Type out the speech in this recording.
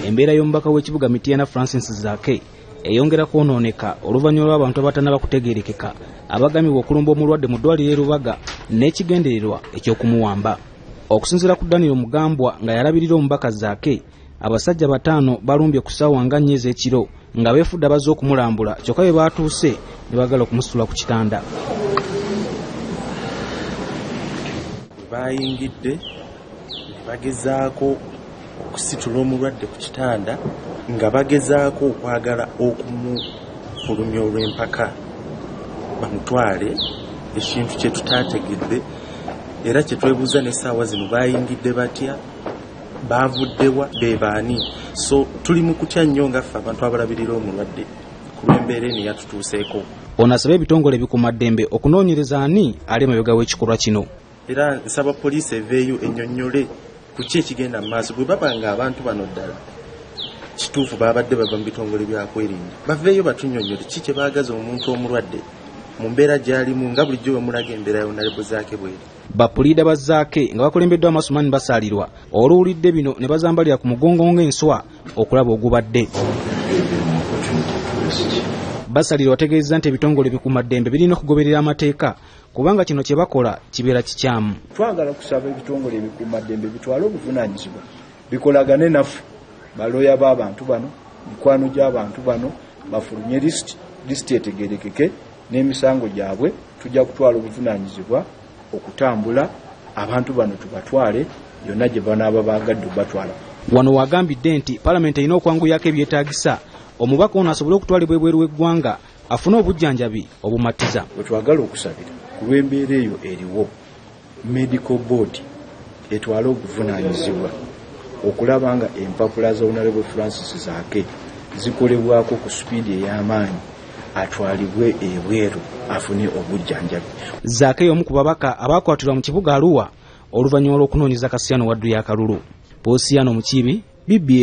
Embeera y'omubaka w'ekibuga Mityana Francis Zaake eyongera kwonooneka oluvannyuma lw'abantu abatannaba kutegeerekeka abagambibwa okulumba omulwadde mu ddwaliro e Rubaga n'ekigendererwa eky'okumuwamba. Okusinziira ku Daniel Mugambwa nga yalabirira omubaka Zaake, abasajja 5 balumbye ku ssaawa nga 4 ez'ekiro nga beefudde abazze okumulambula, kyokka bwe baatuuse ne baagala okumusitula ku kitanda. Bayingidde ne bagezaako okusitula omulwadde ku kitanda nga bagezaako okwagala okumufulumya olw'empaka bamutwale, ekintu kye tutaategedde era kye twebuuza n'essaawa zino bayingidde batya, baavuddewa, be baani? So tuli mu kutya nnyo nga ffe abantu abalabirira omulwadde ku lw'embeera eno eyatutuuseeko. Ono asaba ebitongole ebikuumaddembe okunoonyereza ani ali emabega w'ekikolwa kino. Era nsaba poliisi eveeyo ennyonnyole ku ki ekigenda mu maaso. Bwe baba nga abantu bano ddala kituufu babadde bava mu bitongole byakwerinda, baveeyo batunnyonnyole ki kye baagaza omuntu omulwadde mu mbeera gy'alimu nga bulijjo bwe mulaga embeera ya Honorable Zaake bw'eri. Bapuliida ba Zaake nga bakulembeddwa Amasumani Basaalirwa oluwulidde bino ne bazambalira ku mugongo ng'enswa okulaba ogubadde. Basalirwa ategeezezza nti ebitongole ebikuumaddembe birina okugoberera amateeka kubanga kino kye bakola kibeera kikyamu. Twagala kusaba ebitongole ebikuumaddembe bitwale obuvunaanyizibwa bikolagane naffe, balooya b'abantu bano, mikwano gy'abantu bano, bafulumye lisiti etegeerekeke n'emisango gyabwe. Tujja kutwala obuvunaanyizibwa okutambula abantu bano tubatwale yonna gye banaaba baagadde obatwala. Wano wagambidde nti Palamenti erina okwanguyako ebyetaagisa omubaka ono asobole okutwalibwa ebweru w'eggwanga afune obujjanjabi obumatiza. Bwe twagala okusabira ku lw'embeera eyo eriwo, Medical Board etwale obuvunaanyizibwa okulaba nga empapula za Honorable Francis Zaake zikolebwako ku sipiidi ey'amaanyi, atwalibwe ebweru afune obujjanjabi. Zaake y'omu ku babaka abaakwatirwa mu kibuga Arua oluvannyuma lw'okunoonyeza Kasiyano Waddu y'akalulu. Posiano Mukiibi, BBA.